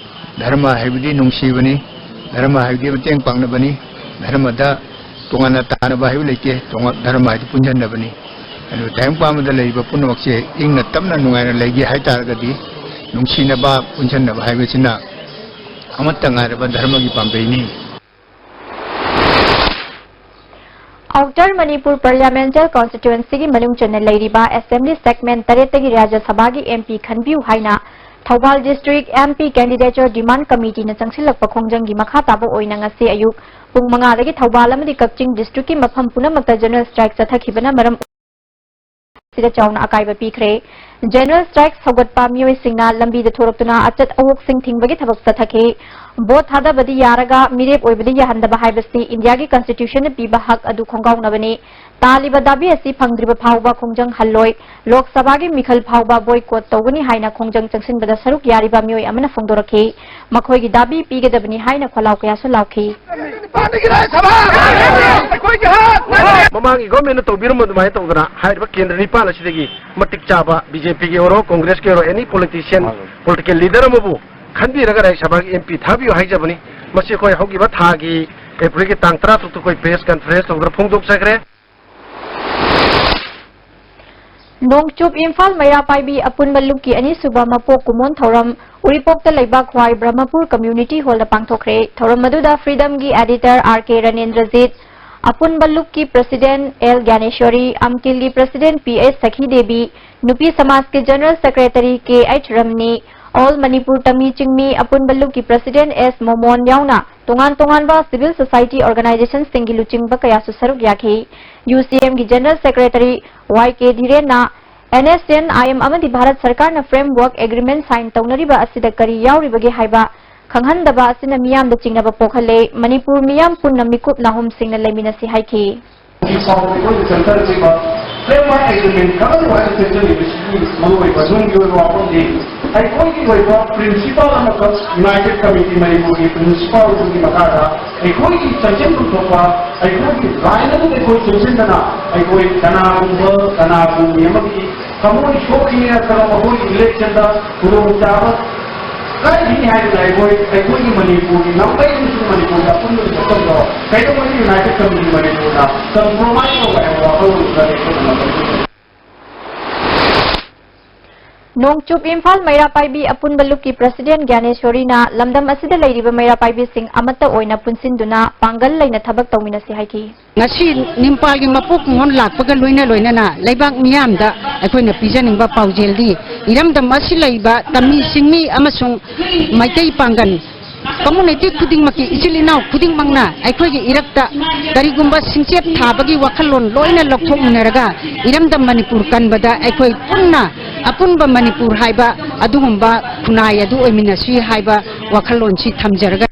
ꯙꯔꯃ ꯍꯥꯏꯕꯗꯤ ꯅꯨꯡꯁꯤꯕꯅꯤ, ꯙꯔꯃ ꯍꯥꯏꯕꯗꯤ ꯃꯇꯦꯡ ꯄꯥꯡꯅꯕꯅꯤ, ꯙꯔꯃꯗ ꯇꯣꯉꯥꯟꯅ ꯇꯥꯅꯕ ꯍꯥꯏꯕ ꯂꯩꯇꯦ, ꯇꯣꯉꯥꯟ-, ꯙꯔꯃ ꯍꯥꯏꯗꯤ ꯄꯨꯟꯁꯤꯟꯅꯕꯅꯤ꯫ ꯑꯗꯨ ꯇꯥꯏꯕꯪ ꯄꯥꯟꯕꯗ ꯂꯩꯔꯤꯕ ꯄꯨꯝꯅꯃꯛꯁꯦ ꯏꯪꯅ ꯇꯞꯅ ꯅꯨꯡꯉꯥꯏꯅ ꯂꯩꯒꯦ ꯍꯥꯏ ꯇꯥꯔꯒꯗꯤ ꯅꯨꯡꯁꯤꯅꯕ, ꯄꯨꯟꯁꯤꯟꯅꯕ ꯍꯥꯏꯕꯁꯤꯅ ꯑꯃꯠꯇ ꯉꯥꯏꯔꯕ ꯙꯔꯃꯒꯤ ꯄꯥꯝꯕꯩꯅꯤ꯫ Outer Manipur Parliamentary Constituencyꯒꯤ ꯃꯅꯨꯡ ꯆꯟꯅ ꯂꯩꯔꯤꯕ Assembly segment ꯇꯔꯦꯠꯇꯒꯤ ꯔꯥꯖ꯭ꯌ ꯁꯚꯥꯒꯤ MP ꯈꯟꯕꯤꯌꯨ ꯍꯥꯏꯅ Thoubal District MP Candidature Demand Committeeꯅ ꯆꯪꯁꯤꯜꯂꯛꯄ ꯈꯣꯡꯖꯪꯒꯤ ꯃꯈꯥ ꯇꯥꯕ ꯑꯣꯏꯅ ꯉꯁꯤ ꯑꯌꯨꯛ ꯄꯨꯡ ꯃꯉꯥꯗꯒꯤ ꯊꯧꯕꯥꯜ ꯑꯃꯗꯤ ꯀꯛꯆꯤꯡ districtꯀꯤ ꯃꯐꯝ ꯄꯨꯝꯅꯃꯛꯇ general strike ꯆꯠꯊꯈꯤꯕꯅ ꯃꯔꯝ ꯑꯁꯤꯗ ꯆꯥꯎꯅ ꯑꯀꯥꯏꯕ ꯄꯤꯈ꯭ꯔꯦ꯫ General strike ꯁꯧꯒꯠꯄ ꯃꯤꯑꯣꯏꯁꯤꯡꯅ ꯂꯝꯕꯤꯗ ꯊꯣꯔꯛꯇꯨꯅ ꯑꯆꯠ ꯑꯋꯣꯛꯁꯤꯡ ꯊꯤꯡꯕꯒꯤ ꯊꯕꯛ ꯆꯠꯊꯈꯤ꯫ Vote ꯊꯥꯗꯕꯗꯤ ꯌꯥꯔꯒ ꯃꯤꯔꯦꯞ ꯑꯣꯏꯕꯗꯤ ꯌꯥꯍꯟꯗꯕ ꯍꯥꯏꯕꯁꯤ ꯏꯟꯗꯤꯌꯥꯒꯤ Constitutionꯅ ꯄꯤꯕ ꯍꯛ ꯑꯗꯨ ꯈꯣꯡꯒꯥꯎꯅꯕꯅꯤ꯫ ꯇꯥꯜꯂꯤꯕ ꯗꯥꯕꯤ ꯑꯁꯤ ꯐꯪꯗ꯭ꯔꯤꯕ ꯐꯥꯎꯕ ꯈꯣꯡꯖꯪ ꯍꯜꯂꯣꯏ꯫ ꯂꯣꯛ ꯁꯚꯥꯒꯤ ꯃꯤꯈꯜ ꯐꯥꯎꯕ boycott ꯇꯧꯒꯅꯤ ꯍꯥꯏꯅ ꯈꯣꯡꯖꯪ ꯆꯪꯁꯤꯟꯕꯗ ꯁꯔꯨꯛ ꯌꯥꯔꯤꯕ ꯃꯤꯑꯣꯏ ꯑꯃꯅ ꯐꯣꯡꯗꯣꯔꯛꯈꯤ꯫ ꯃꯈꯣꯏꯒꯤ ꯗꯥꯕꯤ ꯄꯤꯒꯗꯕꯅꯤ ꯍꯥꯏꯅ ꯈꯣꯜꯂꯥꯎ ꯀꯌꯥꯁꯨ ꯂꯥꯎꯈꯤ꯫ ꯅꯤꯄꯥꯟꯗꯒꯤ ꯔꯥꯖ꯭ꯌ ꯁꯚꯥ ꯑꯩꯈꯣꯏꯒꯤ ꯍꯛ! ꯃꯃꯥꯡꯒꯤ governmentꯅ ꯇꯧꯕꯤꯔꯝꯕ ꯑꯗꯨꯃꯥꯏꯅ ꯇꯧꯗꯅ ꯍꯥꯏꯔꯤꯕ ꯀꯦꯟꯗ꯭ꯔ ꯅꯤꯄꯥꯟ ꯑꯁꯤꯗꯒꯤ ꯃꯇꯤꯛ ꯆꯥꯕ BJPꯒꯤ ꯑꯣꯏꯔꯣ, Congressꯀꯤ ꯑꯣꯏꯔꯣ, any politician, political leader ꯑꯃꯕꯨ ꯈꯟꯕꯤꯔꯒ ꯔꯥꯖ꯭ꯌ ꯁꯚꯥꯒꯤ MP ꯊꯥꯕꯤꯌꯨ ꯍꯥꯏꯖꯕꯅꯤ꯫ ꯃꯁꯤ ꯑꯩꯈꯣꯏ ꯍꯧꯈꯤꯕ ꯊꯥꯒꯤ Aprilꯒꯤ ꯇꯥꯡ ꯇꯔꯥꯇꯔꯨꯛꯇ ꯑꯩꯈꯣꯏ press conference ꯇꯧꯗꯨꯅ ꯐꯣꯡꯗꯣꯛꯆꯈ꯭ꯔꯦ꯫ ꯅꯣꯡꯆꯨꯞ ꯏꯝꯐꯥꯜ ꯃꯩꯔꯥ ꯄꯥꯏꯕꯤ ꯑꯄꯨꯟꯕ ꯂꯨꯞꯀꯤ ꯑꯅꯤꯁꯨꯕ ꯃꯄꯣꯛ ꯀꯨꯝꯑꯣꯟ ꯊꯧꯔꯝ ꯎꯔꯤꯄꯣꯛꯇ ꯂꯩꯕ ꯈ꯭ꯋꯥꯏ ꯕ꯭ꯔꯍꯃꯄꯨꯔ Community Hallꯗ ꯄꯥꯡꯊꯣꯛꯈ꯭ꯔꯦ꯫ ꯊꯧꯔꯝ ꯑꯗꯨꯗ Freedomꯒꯤ editor R K ꯔꯅꯦꯟꯗ꯭ꯔꯖꯤꯠ, ꯑꯄꯨꯟꯕ ꯂꯨꯞꯀꯤ president L ꯒ꯭ꯌꯥꯅꯦꯁ꯭ꯋꯔꯤ, ꯑꯝꯀꯤꯜꯒꯤ president P H ꯁꯈꯤ Devi, ꯅꯨꯄꯤ ꯁꯃꯥꯖꯀꯤ general secretary K H ꯔꯝꯅꯤ, All Manipur ꯇꯝꯃꯤ ꯆꯤꯡꯃꯤ ꯑꯄꯨꯟꯕ ꯂꯨꯞꯀꯤ president S ꯃꯣꯃꯣꯟ ꯌꯥꯎꯅ ꯇꯣꯉꯥꯟ ꯇꯣꯉꯥꯟꯕ civil society organizationꯁꯤꯡꯒꯤ ꯂꯨꯆꯤꯡꯕ ꯀꯌꯥꯁꯨ ꯁꯔꯨꯛ ꯌꯥꯈꯤ꯫ UCMꯒꯤ general secretary Y K ꯙꯤꯔꯦꯟꯅ N S N I M Bharat ꯚꯥꯔꯠ ꯁꯔꯀꯥꯔꯅ framework agreement sign ꯇꯧꯅꯔꯤꯕ ꯑꯁꯤꯗ ꯀꯔꯤ ꯌꯥꯎꯔꯤꯕꯒꯦ ꯍꯥꯏꯕ ꯈꯪꯍꯟꯗꯕ ꯑꯁꯤꯅ ꯃꯤꯌꯥꯝꯗ ꯆꯤꯡꯅꯕ ꯄꯣꯛꯍꯜꯂꯦ꯫ ꯃꯅꯤꯄꯨꯔ ꯃꯤꯌꯥꯝ ꯄꯨꯟꯅ ꯃꯤꯀꯨꯞ ꯅꯥꯍꯨꯝꯁꯤꯡꯅ ꯂꯩꯃꯤꯟꯅꯁꯤ ꯍꯥꯏꯈꯤ꯫ ꯍꯧꯖꯤꯛ ꯐꯥꯎꯕ ꯑꯩꯈꯣꯏꯒꯤ ꯁꯔꯀꯥꯔꯁꯤꯃ framework agreement ꯈꯔ ꯋꯥꯍꯩ ꯆꯦꯟꯁꯤꯜꯂꯤꯕꯁꯤꯒꯤ ꯃꯔꯨꯑꯣꯏꯕ ꯅꯨꯡꯒꯤ ꯑꯣꯏꯕ ꯋꯥꯐꯝꯗꯤ ꯑꯩꯈꯣꯏꯒꯤ ꯑꯣꯏꯕ principle ꯑꯃꯈꯛ United Committee ꯃꯅꯤꯄꯨꯔꯒꯤ principle ꯑꯗꯨꯒꯤ ꯃꯈꯥꯗ ꯑꯩꯈꯣꯏꯒꯤ ꯆꯪꯁꯤꯟꯐꯝ ꯊꯣꯛꯄ ꯑꯩꯈꯣꯏꯒꯤ line ꯑꯗꯨꯗ ꯑꯩꯈꯣꯏ ꯆꯪꯁꯤꯟꯗꯅ ꯑꯩꯈꯣꯏ ꯀꯅꯥꯒꯨꯝꯕ ꯀꯅꯥꯒꯨꯝꯕꯤ ꯑꯃꯒꯤ ꯊꯃꯣꯏ ꯁꯣꯛꯏ ꯅꯠꯇ꯭ꯔꯒ ꯃꯈꯣꯏꯒꯤ election ꯗ ꯈꯨꯗꯣꯡꯆꯥꯕ ꯀꯔꯤꯅꯤ ꯍꯥꯏꯕꯗ ꯑꯩꯈꯣꯏ ꯑꯩꯈꯣꯏꯒꯤ ꯃꯅꯤꯄꯨꯔꯒꯤ ꯂꯝꯀꯩ ꯑꯃꯁꯨꯡ ꯃꯅꯤꯄꯨꯔꯒꯤ ꯑꯄꯨꯟꯕꯒꯤ ꯃꯐꯝꯗꯣ ꯀꯩꯗꯧꯉꯩꯗ United Committee ꯃꯅꯤꯄꯨꯔꯅ compromise ꯇꯧꯕ ꯍꯥꯏꯕ ꯋꯥꯈꯜꯂꯣꯟꯗꯨꯗ ꯑꯩꯈꯣꯏꯅ ꯃꯇꯝ ꯅꯣꯡꯆꯨꯞ ꯏꯝꯐꯥꯜ ꯃꯩꯔꯥ ꯄꯥꯏꯕꯤ ꯑꯄꯨꯟꯕ ꯂꯨꯞꯀꯤ president ꯒ꯭ꯌꯥꯅꯦꯁꯣꯔꯤꯅ ꯂꯝꯗꯝ ꯑꯁꯤꯗ ꯂꯩꯔꯤꯕ ꯃꯩꯔꯥ ꯄꯥꯏꯕꯤꯁꯤꯡ ꯑꯃꯠꯇ ꯑꯣꯏꯅ ꯄꯨꯟꯁꯤꯟꯗꯨꯅ ꯄꯥꯡꯒꯜ ꯂꯩꯅ ꯊꯕꯛ ꯇꯧꯃꯤꯟꯅꯁꯤ ꯍꯥꯏꯈꯤ꯫ ꯉꯁꯤ ꯅꯤꯝꯄꯥꯜꯒꯤ ꯃꯄꯣꯛ ꯀꯨꯝꯑꯣꯟ ꯂꯥꯛꯄꯒ ꯂꯣꯏꯅ ꯂꯣꯏꯅꯅ ꯂꯩꯕꯥꯛ ꯃꯤꯌꯥꯝꯗ ꯑꯩꯈꯣꯏꯅ ꯄꯤꯖꯅꯤꯡꯕ ꯄꯥꯎꯖꯦꯜꯗꯤ, ꯏꯔꯝꯗꯝ ꯑꯁꯤ ꯂꯩꯕ ꯇꯝꯃꯤ ꯆꯤꯡꯃꯤ ꯑꯃꯁꯨꯡ ꯃꯩꯇꯩ ꯄꯥꯡꯒꯜ community ꯈꯨꯗꯤꯡꯃꯛꯀꯤ ꯏꯆꯤꯜ ꯏꯅꯥꯎ ꯈꯨꯗꯤꯡꯃꯛꯅ ꯑꯩꯈꯣꯏꯒꯤ ꯏꯔꯛꯇ ꯀꯔꯤꯒꯨꯝꯕ ꯁꯤꯡꯆꯦꯞ ꯊꯥꯕꯒꯤ ꯋꯥꯈꯜꯂꯣꯟ ꯂꯣꯏꯅ ꯂꯧꯊꯣꯛꯃꯤꯟꯅꯔꯒ ꯏꯔꯝꯗꯝ ꯃꯅꯤꯄꯨꯔ ꯀꯟꯕꯗ ꯑꯩꯈꯣꯏ ꯄꯨꯟꯅ ꯑꯄꯨꯟꯕ ꯃꯅꯤꯄꯨꯔ ꯍꯥꯏꯕ ꯑꯗꯨꯒꯨꯝꯕ ꯈꯨꯟꯅꯥꯏ ꯑꯗꯨ ꯑꯣꯏꯃꯤꯟꯅꯁꯤ ꯍꯥꯏꯕ ꯋꯥꯈꯜꯂꯣꯟꯁꯤ ꯊꯝꯖꯔꯒ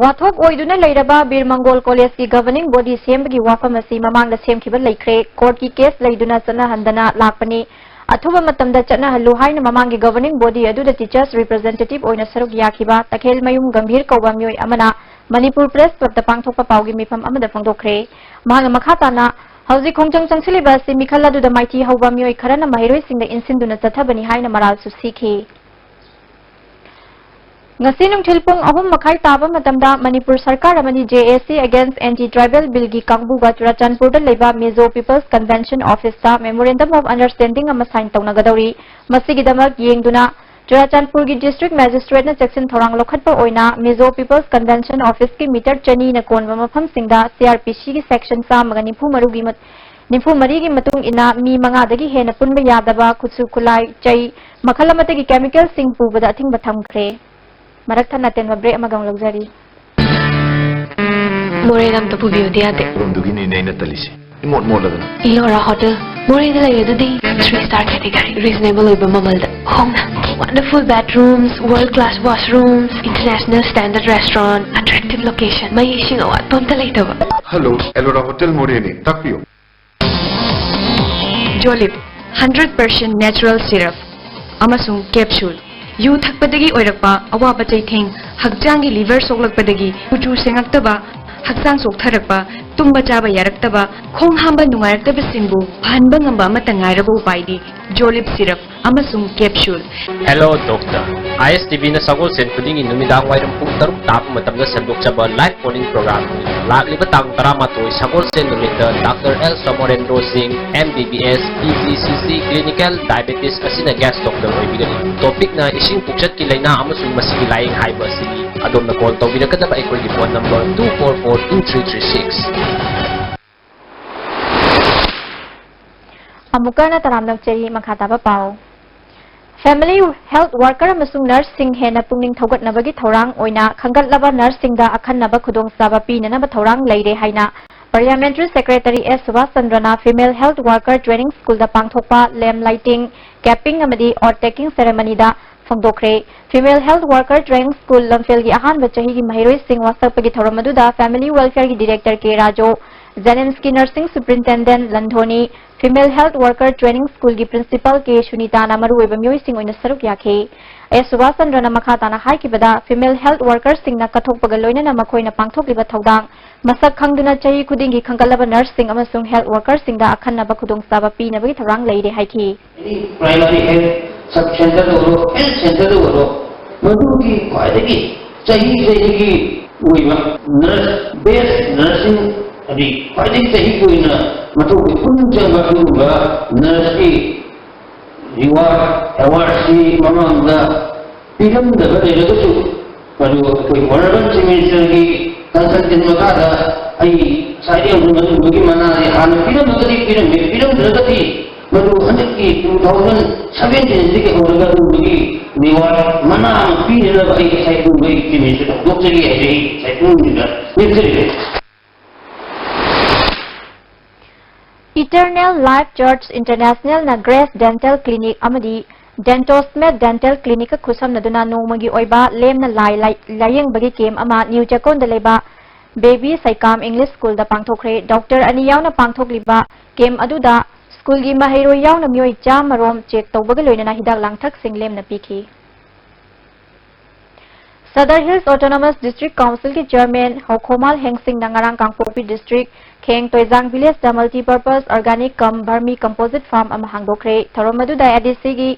ꯋꯥꯊꯣꯛ ꯑꯣꯏꯗꯨꯅ ꯂꯩꯔꯕ ꯕꯤꯔ ꯃꯪꯒꯣꯜ ꯀꯣꯂꯦꯖꯀꯤ governing body ꯁꯦꯝꯕꯒꯤ ꯋꯥꯐꯝ ꯑꯁꯤ ꯃꯃꯥꯡꯗ ꯁꯦꯝꯈꯤꯕ ꯂꯩꯈ꯭ꯔꯦ꯫ Courtꯀꯤ case ꯂꯩꯗꯨꯅ ꯆꯠꯅꯍꯟꯗꯅ ꯂꯥꯛꯄꯅꯤ꯫ ꯑꯊꯨꯕ ꯃꯇꯝꯗ ꯆꯠꯅꯍꯜꯂꯨ ꯍꯥꯏꯅ ꯃꯃꯥꯡꯒꯤ governing body ꯑꯗꯨꯗ teachers representative ꯑꯣꯏꯅ ꯁꯔꯨꯛ ꯌꯥꯈꯤꯕ ꯇꯈꯦꯜꯃꯌꯨꯝ ꯒꯝꯚꯤꯔ ꯀꯧꯕ ꯃꯤꯑꯣꯏ ꯑꯃꯅ ꯃꯅꯤꯄꯨꯔ Press Clubꯇ ꯄꯥꯡꯊꯣꯛꯄ ꯄꯥꯎꯒꯤ ꯃꯤꯐꯝ ꯑꯃꯗ ꯐꯣꯡꯗꯣꯛꯈ꯭ꯔꯦ꯫ ꯃꯍꯥꯛꯅ ꯃꯈꯥ ꯇꯥꯅ, ꯍꯧꯖꯤꯛ ꯈꯣꯡꯖꯪ ꯆꯪꯁꯤꯜꯂꯤꯕ ꯑꯁꯤ ꯃꯤꯈꯜ ꯑꯗꯨꯗ ꯃꯥꯏꯊꯤ ꯍꯧꯕ ꯃꯤꯑꯣꯏ ꯈꯔꯅ ꯃꯍꯩꯔꯣꯏꯁꯤꯡꯗ ꯏꯟꯁꯤꯟꯗꯨꯅ ꯆꯠꯊꯕꯅꯤ ꯍꯥꯏꯅ ꯃꯔꯥꯜꯁꯨ ꯁꯤꯈꯤ꯫ ꯉꯁꯤ ꯅꯨꯡꯊꯤꯜ ꯄꯨꯡ ꯑꯍꯨꯝ ꯃꯈꯥꯏ ꯇꯥꯕ ꯃꯇꯝꯗ ꯃꯅꯤꯄꯨꯔ ꯁꯔꯀꯥꯔ ꯑꯃꯗꯤ J A C against anti tribal billꯒꯤ ꯀꯥꯡꯕꯨꯒ ꯆꯨꯔꯥꯆꯥꯟꯄꯨꯔꯗ ꯂꯩꯕ Mizo People's Convention officeꯇ memorandum of understanding ꯑꯃ sign ꯇꯧꯅꯒꯗꯧꯔꯤ꯫ ꯃꯁꯤꯒꯤꯗꯃꯛ ꯌꯦꯡꯗꯨꯅ ꯆꯨꯔꯥꯆꯥꯟꯄꯨꯔꯒꯤ district magistrateꯅ ꯆꯦꯛꯁꯤꯟ ꯊꯧꯔꯥꯡ ꯂꯧꯈꯠꯄ ꯑꯣꯏꯅ Mizo People's Convention officeꯀꯤ meter ꯆꯅꯤꯅ ꯀꯣꯟꯕ ꯃꯐꯝꯁꯤꯡꯗ C R P Cꯒꯤ section ꯆꯥꯝꯃꯒ ꯅꯤꯐꯨ ꯃꯔꯤꯒꯤ ꯃ-, ꯅꯤꯐꯨ ꯃꯔꯤꯒꯤ ꯃꯇꯨꯡ ꯏꯟꯅ ꯃꯤ ꯃꯉꯥꯗꯒꯤ ꯍꯦꯟꯅ ꯄꯨꯟꯕ ꯌꯥꯗꯕ ꯈꯨꯠꯁꯨ ꯈꯨꯠꯂꯥꯏ, ꯆꯩ, ꯃꯈꯜ ꯑꯃꯠꯇꯒꯤ chemicalꯁꯤꯡ ꯄꯨꯕꯗ ꯑꯊꯤꯡꯕ ꯊꯝꯈ꯭ꯔꯦ꯫ ꯃꯔꯛ ꯊꯠꯅ ꯑꯇꯦꯟꯕ break ꯑꯃꯒ ꯑꯃꯨꯛ ꯂꯧꯖꯔꯤ꯫ ꯃꯣꯔꯦꯗ ꯑꯝꯇ ꯄꯨꯕꯤꯌꯨꯗꯤ ꯌꯥꯗꯦ꯫ ꯎꯔꯝꯗꯨꯒꯤꯅꯤꯅꯦ ꯑꯩꯅ ꯇꯜꯂꯤꯁꯦ꯫ ꯏꯃꯣꯠ ꯃꯣꯠꯂꯗꯅ꯫ ꯏꯂꯣꯔꯥ ꯍꯣꯇꯦꯜ, ꯃꯣꯔꯦꯗ ꯂꯩꯔꯦ ꯑꯗꯨꯗꯤ꯫ Three star category, reasonable ꯑꯣꯏꯕ ꯃꯃꯜꯗ, ꯍꯣꯡꯅ꯫ Wonderful bathrooms, world class washrooms, international standard restaurant, attractive location, ꯃꯩ ꯏꯁꯤꯡ ꯑꯋꯥꯠꯄ ꯑꯝꯇ ꯂꯩꯇꯕ꯫ ꯍꯜꯂꯣ, ꯑꯦꯂꯣꯔꯥ ꯍꯣꯇꯦꯜ ꯃꯣꯔꯦꯅꯤ, ꯇꯥꯛꯄꯤꯌꯨ꯫ ꯖꯣꯂꯤꯞ, hundred percent natural syrup ꯑꯃꯁꯨꯡ capsule꯫ ꯌꯨ ꯊꯛꯄꯗꯒꯤ ꯑꯣꯏꯔꯛꯄ ꯑꯋꯥꯕ ꯆꯩꯊꯦꯡ, ꯍꯛꯆꯥꯡꯒꯤ liver ꯁꯣꯛꯂꯛꯄꯗꯒꯤ ꯀꯨꯆꯨ ꯁꯦꯡꯉꯛꯇꯕ, ꯍꯛꯆꯥꯡ ꯆꯣꯛꯊꯔꯛꯄ, ꯇꯨꯝꯕ ꯆꯥꯕ ꯌꯥꯔꯛꯇꯕ, ꯈꯣꯡ ꯍꯥꯝꯕ ꯅꯨꯡꯉꯥꯏꯔꯛꯇꯕꯁꯤꯡꯕꯨ ꯐꯍꯟꯕ ꯉꯝꯕ ꯑꯃꯠꯇ ꯉꯥꯏꯔꯕ ꯎꯄꯥꯏꯗꯤ ꯖꯣꯂꯤꯞ syrup ꯑꯃꯁꯨꯡ capsule꯫ Hello Doctor, ISTVꯅ ꯁꯒꯣꯜꯁꯦꯟ ꯈꯨꯗꯤꯡꯒꯤ ꯅꯨꯃꯤꯗꯥꯡ ꯋꯥꯏꯔꯝ ꯄꯨꯡ ꯇꯔꯨꯛ ꯇꯥꯕ ꯃꯇꯝꯗ ꯁꯟꯗꯣꯛꯆꯕ live phone-in program꯫ ꯂꯥꯛꯂꯤꯕ ꯇꯥꯡ ꯇꯔꯥꯃꯥꯊꯣꯏ ꯁꯒꯣꯜꯁꯦꯟ ꯅꯨꯃꯤꯠꯇ Doctor L ꯁꯣꯃꯣꯔꯦꯟꯗ꯭ꯔꯣ ꯁꯤꯡ, MBBS, PGCC, clinical diabetes ꯑꯁꯤꯅ guest doctor ꯑꯣꯏꯕꯤꯒꯅꯤ꯫ Topic-ꯅ ꯏꯁꯤꯡ ꯄꯨꯛꯆꯠꯀꯤ ꯂꯥꯏꯅꯥ ꯑꯃꯁꯨꯡ ꯃꯁꯤꯒꯤ ꯂꯥꯏꯌꯦꯡ ꯍꯥꯏꯕ ꯑꯁꯤꯅꯤ꯫ ꯑꯗꯣꯝꯅ call ꯇꯧꯕꯤꯔꯛꯀꯗꯕ ꯑꯩꯈꯣꯏꯒꯤ phone number two four four two three three six꯫ ꯑꯃꯨꯛꯀ ꯍꯟꯅ ꯇꯔꯥꯝꯅ ꯑꯣꯛꯆꯔꯤ꯫ ꯃꯈꯥ ꯇꯥꯕ ꯄꯥꯎ꯫ Family health worker ꯑꯃꯁꯨꯡ nurse-ꯁꯤꯡ ꯍꯦꯟꯅ ꯄꯨꯛꯅꯤꯡ ꯊꯧꯒꯠꯅꯕꯒꯤ ꯊꯧꯔꯥꯡ ꯑꯣꯏꯅ ꯈꯟꯒꯠꯂꯕ nurse-ꯁꯤꯡꯗ ꯑꯈꯟꯅꯕ ꯈꯨꯗꯣꯡꯆꯥꯕ ꯄꯤꯅꯅꯕ ꯊꯧꯔꯥꯡ ꯂꯩꯔꯦ ꯍꯥꯏꯅ Parliamentary Secretary S Subhas ꯆꯟꯗ꯭ꯔꯅ Female Health Worker Training School-ꯗ ꯄꯥꯡꯊꯣꯛꯄ lamp lighting, capping ꯑꯃꯗꯤ oath taking ceremony-ꯗ ꯐꯣꯡꯗꯣꯛꯈ꯭ꯔꯦ꯫ Female Health Worker Training School ꯂꯝꯐꯦꯜꯒꯤ ꯑꯍꯥꯟꯕ ꯆꯍꯤꯒꯤ ꯃꯍꯩꯔꯣꯏꯁꯤꯡ ꯋꯥꯁꯛꯄꯒꯤ ꯊꯧꯔꯝ ꯑꯗꯨꯗ Family Welfare-ꯒꯤ Director ꯀꯦ Raju, JNIMS-ꯀꯤ Nursing Superintendent ꯂꯟꯙꯣꯅꯤ, Female Health Worker Training School-ꯒꯤ Principal ꯀꯦ ꯁꯨꯅꯤꯇꯥꯅ ꯃꯔꯨꯑꯣꯏꯕ ꯃꯤꯑꯣꯏꯁꯤꯡ ꯑꯣꯏꯅ ꯁꯔꯨꯛ ꯌꯥꯈꯤ꯫ ꯑꯦꯁ ꯁꯨꯕꯥꯁ ꯆꯟꯗ꯭ꯔꯅ ꯃꯈꯥ ꯇꯥꯅ ꯍꯥꯏꯈꯤꯕꯗ, Female Health Worker-ꯁꯤꯡꯅ ꯀꯠꯊꯣꯛꯄꯒ ꯂꯣꯏꯅꯅ ꯃꯈꯣꯏꯅ ꯄꯥꯡꯊꯣꯛꯂꯤꯕ ꯊꯧꯗꯥꯡ ꯃꯁꯛ ꯈꯪꯗꯨꯅ ꯆꯍꯤ ꯈꯨꯗꯤꯡꯒꯤ ꯈꯟꯒꯠꯂꯕ nurse-ꯁꯤꯡ ꯑꯃꯁꯨꯡ health worker-ꯁꯤꯡꯗ ꯑꯈꯟꯅꯕ ꯈꯨꯗꯣꯡꯆꯥꯕ ꯄꯤꯅꯕꯒꯤ ꯊꯧꯔꯥꯡ ꯂꯩꯔꯦ ꯍꯥꯏꯈꯤ꯫ Primary health sub center-ꯗ ꯑꯣꯏꯔꯣ, health center-ꯗ ꯑꯣꯏꯔꯣ, ꯃꯗꯨꯒꯤ ꯈ꯭ꯋꯥꯏꯗꯒꯤ ꯆꯍꯤ ꯆꯍꯤꯒꯤ ꯑꯣꯏꯕ nurse, best nursing, ꯍꯥꯏꯗꯤ ꯈ꯭ꯋꯥꯏꯗꯒꯤ ꯆꯍꯤꯒꯤ ꯑꯣꯏꯅ ꯃꯊꯧ ꯄꯨꯛꯅꯤꯡ ꯆꯪꯕ ꯑꯗꯨꯒꯨꯝꯕ nurse-ꯀꯤ reward, award-ꯁꯤ ꯃꯃꯥꯡꯗ ꯄꯤꯔꯝꯗꯕ ꯂꯩꯔꯒꯁꯨ, ꯃꯗꯨ ꯑꯩꯈꯣꯏ Honourable Chief Minister-ꯒꯤ consultant ꯃꯈꯥꯗ ꯑꯩ ꯉꯁꯥꯏꯗꯤ ꯑꯃꯨꯛ ꯃꯗꯨꯒꯤ ꯃꯅꯥꯗꯤ ꯍꯥꯟꯅ ꯄꯤꯔꯝꯃꯒꯗꯤ ꯄꯤꯔꯝꯃꯦ, ꯄꯤꯔꯝꯗ꯭ꯔꯒꯗꯤ ꯃꯗꯨ ꯍꯟꯗꯛꯀꯤ two thousand seventeen-ꯗꯒꯤ ꯍꯧꯔꯒ ꯑꯗꯨꯒꯨꯝꯕꯒꯤ reward ꯃꯅꯥ ꯑꯃ ꯄꯤꯅꯅꯕ ꯑꯩ ꯉꯁꯥꯏ ꯄꯨꯡ ꯑꯩ Chief Minister ꯍꯧꯗꯣꯛꯆꯒꯦ ꯍꯥꯏꯕ ꯑꯩ ꯉꯁꯥꯏ ꯄꯨꯡꯁꯤꯗ ꯂꯦꯞꯆꯔꯤꯕꯅꯤ꯫ Eternal Life Church International ꯅ Grace Dental Clinic ꯑꯃꯗꯤ Dentosmed Dental Clinic ꯀ ꯈꯨꯠꯁꯝꯅꯗꯨꯅ ꯅꯣꯡꯃꯒꯤ ꯑꯣꯏꯕ ꯂꯦꯝꯅ ꯂꯥꯏ ꯂꯥꯏ-, ꯂꯥꯌꯦꯡꯕꯒꯤ camp ꯑꯃ ꯅ꯭ꯌꯨ ꯆꯦꯛꯀꯣꯟꯗ ꯂꯩꯕ ꯕꯦꯕꯤ ꯁꯩꯀꯥꯝ English School ꯗ ꯄꯥꯡꯊꯣꯛꯈ꯭ꯔꯦ꯫ ꯗꯣꯛꯇꯔ ꯑꯅꯤ ꯌꯥꯎꯅ ꯄꯥꯡꯊꯣꯛꯂꯤꯕ camp ꯑꯗꯨꯗ school ꯒꯤ ꯃꯍꯩꯔꯣꯏ ꯌꯥꯎꯅ ꯃꯤꯑꯣꯏ ꯆꯥꯝꯃ ꯔꯣꯝ check ꯇꯧꯕꯒ ꯂꯣꯏꯅꯅ ꯍꯤꯗꯥꯛ ꯂꯥꯡꯊꯛꯁꯤꯡ ꯂꯦꯝꯅ ꯄꯤꯈꯤ꯫ Sadar Hills Autonomous District Council ꯒꯤ chairman ꯍꯧꯈꯣꯃꯥꯜ ꯍꯦꯡꯁꯤꯡꯅ ꯉꯔꯥꯡ ꯀꯥꯡꯄꯣꯛꯄꯤ district ꯈꯦꯡ ꯇꯣꯏꯖꯥꯡ village ꯇ multipurpose organic cum vermi composite farm ꯑꯃ ꯍꯥꯡꯗꯣꯛꯈ꯭ꯔꯦ꯫ ꯊꯧꯔꯝ ꯑꯗꯨꯗ A D C ꯒꯤ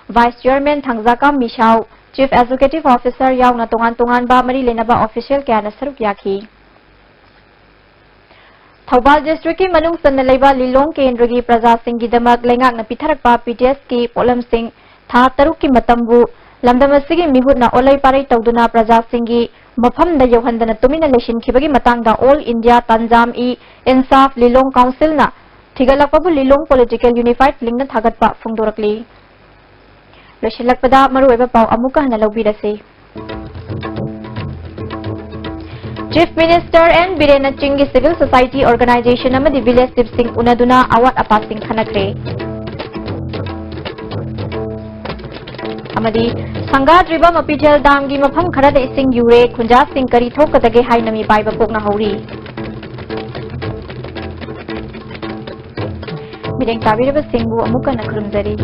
vice chairman ꯊꯥꯡꯖꯥꯀꯥꯝ ꯃꯤꯁꯥꯎ, chief executive officer ꯌꯥꯎꯅ ꯇꯣꯉꯥꯟ ꯇꯣꯉꯥꯟꯕ ꯃꯔꯤ ꯂꯩꯅꯕ official ꯀꯌꯥꯅ ꯁꯔꯨꯛ ꯌꯥꯈꯤ꯫ ꯊꯧꯕꯥꯜ district ꯀꯤ ꯃꯅꯨꯡ ꯆꯟꯅ ꯂꯩꯕ ꯂꯤꯂꯣꯡ ꯀꯦꯟꯗ꯭ꯔꯒꯤ ꯄ꯭ꯔꯖꯥꯁꯤꯡꯒꯤꯗꯃꯛ ꯂꯩꯉꯥꯛꯅ ꯄꯤꯊꯔꯛꯄ P D S ꯀꯤ ꯄꯣꯠꯂꯝꯁꯤꯡ ꯊꯥ ꯇꯔꯨꯛꯀꯤ ꯃꯇꯝꯕꯨ ꯂꯝꯗꯝ ꯑꯁꯤꯒꯤ ꯃꯤꯍꯨꯠꯅ ꯑꯣꯠꯂꯩ ꯄꯥꯔꯩ ꯇꯧꯗꯨꯅ ꯄ꯭ꯔꯖꯥꯁꯤꯡꯒꯤ ꯃꯐꯝꯗ ꯌꯧꯍꯟꯗꯅ ꯇꯨꯃꯤꯟꯅ ꯂꯩꯁꯤꯟꯈꯤꯕꯒꯤ ꯃꯇꯥꯡꯗ All India Tanzam-e-Insaf Lilong Council ꯅ ꯊꯤꯒꯠꯂꯛꯄꯕꯨ ꯂꯤꯂꯣꯡ Political Unified Link ꯅ ꯊꯥꯒꯠꯄ ꯐꯣꯡꯗꯣꯔꯛꯂꯤ꯫ ꯂꯣꯏꯁꯤꯜꯂꯛꯄꯗ ꯃꯔꯨꯑꯣꯏꯕ ꯄꯥꯎ ꯑꯃꯨꯛꯀ ꯍꯟꯅ ꯂꯧꯕꯤꯔꯁꯤ꯫ Chief Minister N ꯕꯤꯔꯦꯟꯅ ꯆꯤꯡꯒꯤ civil society organization ꯑꯃꯗꯤ village chiefꯁꯤꯡ ꯎꯅꯗꯨꯅ ꯑꯋꯥꯠ ꯑꯄꯥꯁꯤꯡ ꯈꯟꯅꯈ꯭ꯔꯦ꯫ ꯑꯃꯗꯤ ꯁꯪꯒꯥꯗ꯭ꯔꯤꯕ ꯃꯄꯤꯊꯦꯜ dam ꯒꯤ ꯃꯐꯝ ꯈꯔꯗ ꯏꯁꯤꯡ ꯌꯨꯔꯦ, ꯈꯨꯟꯖꯥꯁꯤꯡ ꯀꯔꯤ ꯊꯣꯛꯀꯗꯒꯦ ꯍꯥꯏꯅ ꯃꯤꯄꯥꯏꯕ ꯄꯣꯛꯅꯍꯧꯔꯤ꯫ ꯃꯤꯠꯌꯦꯡ ꯇꯥꯕꯤꯔꯤꯕꯁꯤꯡꯕꯨ ꯑꯃꯨꯛ ꯍꯟꯅ ꯈꯨꯔꯨꯝꯖꯔꯤ꯫